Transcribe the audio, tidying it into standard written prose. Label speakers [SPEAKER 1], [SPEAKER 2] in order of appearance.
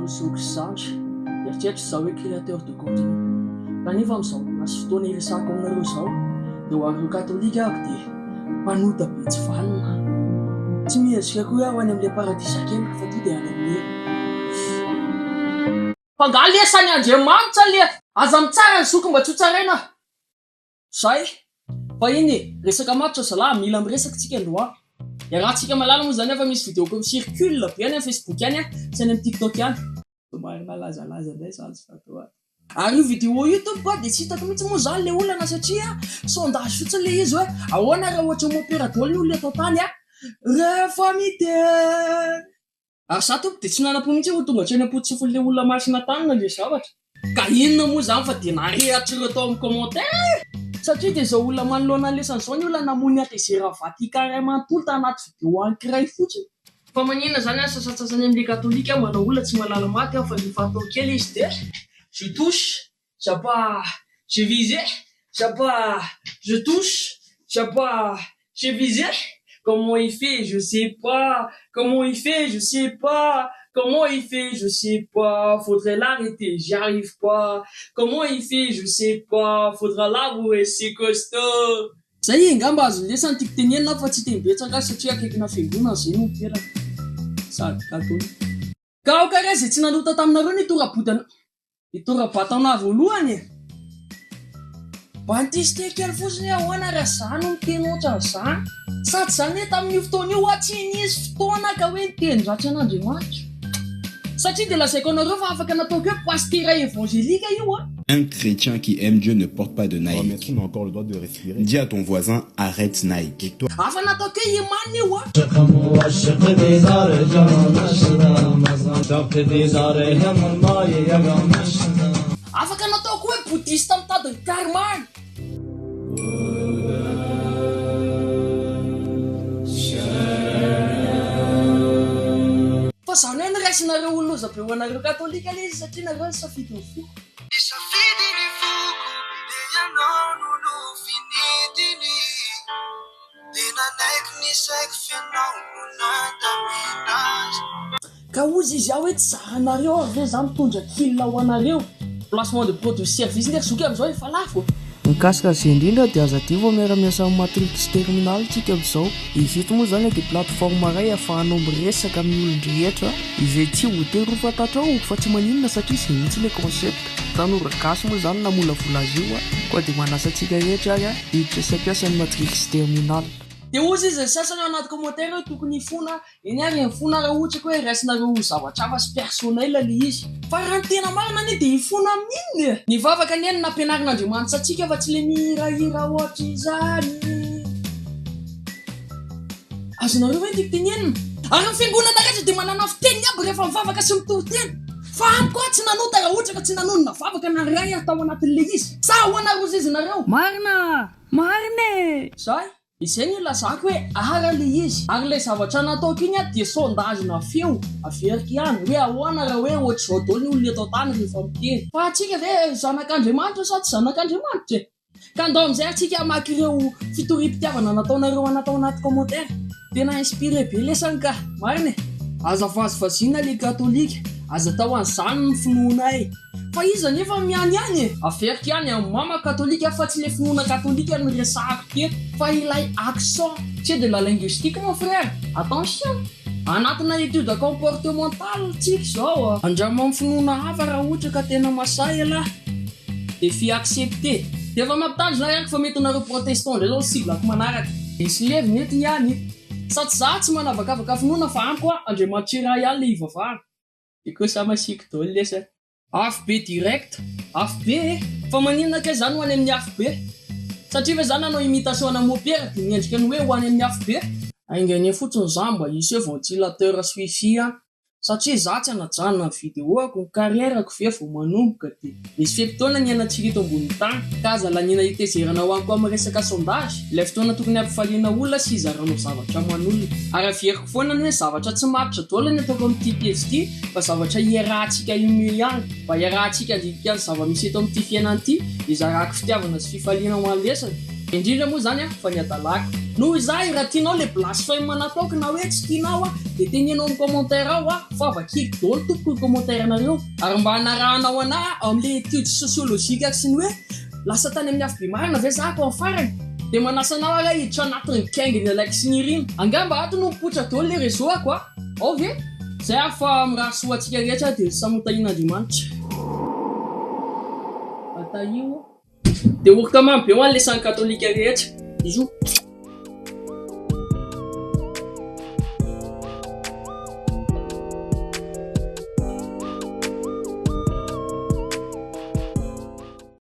[SPEAKER 1] ho zoky sy zandry, mieritreritra izaho hoe créateur de contenu. Kanefa amin'izao ora sy fotoana iresahako aminareo izao, dia ho an'ireo katolika aho dia mpanota be tsy vanona. Tsy mihezika akory aho any amin'ilay paradisa keliko fa tonga dia any amin'ny helo. Fa angaha lesany Andriamanitra le aza mitsara ny zoky mba tsy ho tsaraina. Zay fa iny e, resaka matotra zalahy, mila miresaka tsika androany. Iarahantsika mahalala moa zany fa misy video ko mi-circule be any am facebook any sy any am tiktok any. Somary nalazalaza indray zany zato ato. Ary io video io tompoko a dia tsy hitako mihitsy moa zany le olana satria sondage fotsiny le izy hoe ahoana raha ohatra mopera daholo ny olona eto an-tany a, rehefa miteny. Ary za tompoko dia tsy nanam-po mihitsy hoe ho tonga hatreny am-pototsofin'ilay olona masina tany le zavatra. Ka inona moa izany fa dia narehatr'ireo tao amin'ny commentaire e! Satria dia izao olona manoloana ny lesany izao ny olona namono ny hatezeran'ny Vatican iray manontolo tanaty video anankiray fotsiny. Fa maninona izany any sasantsasany amin'ilay katolika manao olona tsy mahalala maty aho fa rehefa atao kely izy dia je touche, j'abats, j'ai visé, j'abats, je touche, j'abats, j'ai visé, comment il fait je sais pas, comment il fait je sais pas, comment il fait je sais pas, faudrait l'arrêter j'y arrive pas, comment il fait je sais pas, faudra l'avouer c'est costaud. Zay e, ngamba azon'ny lesy ny tiako tenenina fa tsy hiteny betsaka aho satria akaikina fiangonana zay no miteraka sady katolika. Ka aoka re izay tsy nanota taminareo ny hitora-bodana hitora-batana voalohany e! Mba niteste kely fotsiny hoe ahoana raha za no miteny ohatran'izany. Sady izany hoe tamin'io fotoana io aho tsy nisy fotoana ka hoe niteny ratsy an'Andriamanitra. Satria dia lazaiko anareo fa afaka nataoko hoe pasitera evangelika io an!
[SPEAKER 2] Un chrétien qui aime Dieu ne porte pas de
[SPEAKER 3] Oh, mais
[SPEAKER 2] Nike.
[SPEAKER 3] est-ce qu'on a encore le droit de respirer?
[SPEAKER 2] Dis à ton voisin arrête Nike.
[SPEAKER 3] Et toi,
[SPEAKER 1] Afa nataoko hoe imam io an! Afaka nataoko hoe bouddhiste mitady ny karma-ny. Fa zany hoe noraisinareo ho loza be ho anareo katolika le izy satria nareo nisafidy ny foko.
[SPEAKER 4] Nisafidy ny foko dia ianao no nofinidiny Dia nanaiky ny saiko f'ianao no nandamina azy.
[SPEAKER 1] Ka hozy izy aho hoe tsy zaranareo ary ve za mitondra kil ho anareo? Placement de produit sy service nge ry zoky amizao efa lafo e!
[SPEAKER 5] Mikasika izay indrindra dia aza adino fa miara-miasa amin'ny Matrix Terminal tsika amin'izao. Izy ito moa izany dia plateforme iray ahafahanao miresaka amin'ny olon-drehetra izay tsy voatery ho fantatrao fa tsy maninona satria izay mihitsy ilay concept. Tanora gasy moa izany namolavola azy io koa dia manasa antsika rehetra ary hiditra sy hampiasa ny Matrix Terminal.
[SPEAKER 1] Dia hozy izy ny sasany ao anaty commentaire hoe tokony hifona Eny ary hifona raha ohatra ka hoe raisinareo ho zavatra hafa sy personnel le izy. Fa raha ny tena marina anie dia hifona amin'inona e? Ny vavaka anie no nampianarin'Andriamanitra antsika fa tsy le mihirahira ohatr'izany. Azonareo ve ny tiako tenenina? Ary ny fiangonana rehetra dia manana fiteniny aby rehefa mivavaka sy mitory teny. Fa amiko aho tsy nanota raha ohatra ka tsy nanonona vavaka na iray aho tao anatin'le izy. Sa ahoana rozy izy nareo?
[SPEAKER 5] Marina! Marina e!
[SPEAKER 1] Zay. Izay no ilazako hoe ara le izy. Ary ilay zavatra nataoko iny dia sondage-na feo, averiko ihany, hoe ahoana raha hoe ohatr'izao daholo ny olona eto an-tany rehefa miteny. Fa antsika ve zanak'Andriamanitra sa tsy zanak'Andriamanitra e? Ka andao amin'izay antsika hamaky ireo fitoriam-pitiavana nataonareo ana tao anaty commentaire. Tena inspiré be lesany ka! Marina e! Aza vazivaziana le katolika, aza atao an'izany ny finoanay. Fa iza anefa no miany ihany e? Averiko ihany an, mama katolika fa tsy le finoana katolika no resahako teto fa ilay accent. C'est de la linguistique mon frère! Attention! Anatina étude comportementale tsika izao a! Andramo amin'ny finoana hafa raha ohatra ka tena masahy elah! Défi accepté! Dia efa mampitandrina ahy fa mety nareo protestant indray zao ny cible-ko manaraka. Misy leviny eto ihany e! Sady za tsy manavakavaka finoana fa amiko an Andriamanitra iray ihany le ivavahana. Dia koa sa masiaka daholo lesy a. Afo be direct, afo be e! Fa maninona kay zany ho any amin'ny afo be? Satria ve za nanao imitation ana mopera dia miendrika ny hoe ho any amin'ny afo be? Ainganie fotsiny za mba hisy hoe ventilateur sy wifi an! Satria za tsy hanajanona ny video-ako, ny carrière-ko ve vao manomboka dia misy fe-potoana niainantsika eto ambonin'ny tany ka aza laniana hitezerana ho any koa amin'ny resaka sondage ilay fotoana tokony hampifaliana olona sy hizaranao zavatra aman'olona. Ary averiko foana ny hoe zavatra tsy matotra daholo ny ataoko amin'ity pejy ity fa zavatra iarahantsika humain ihany mba iarahantsika handinika ny zava-misy eto amin'ity fiainana ity hizarako fitiavana sy fifaliana ho an'ny lesona. Indrindra moa izany fa ny hadalako. Noho izaho raha tianao le blasphème nataoko na hoe tsy tianao a dia teneno amin'ny commentaire ao a fa vakiko daholo tompoko ny commentaire nareo. Ary mba hanarahanao anah ao amin'le étude sociologique sy ny hoe lasa tany amin'ny afobe marina ve za ko amin'ny farany? Dia manasa anao ary hiditra anatin'ny gang ny Alex sy Nirina. Angamba ato no mipoitra daholo le réseau ako a! Ao ve? Zay ary fa mirary soa antsika rehetra dia samy ho tahian'Andriamanitra. Atahio. Dia oroka mamy be ho an'le samy katolika rehetra. Bisous.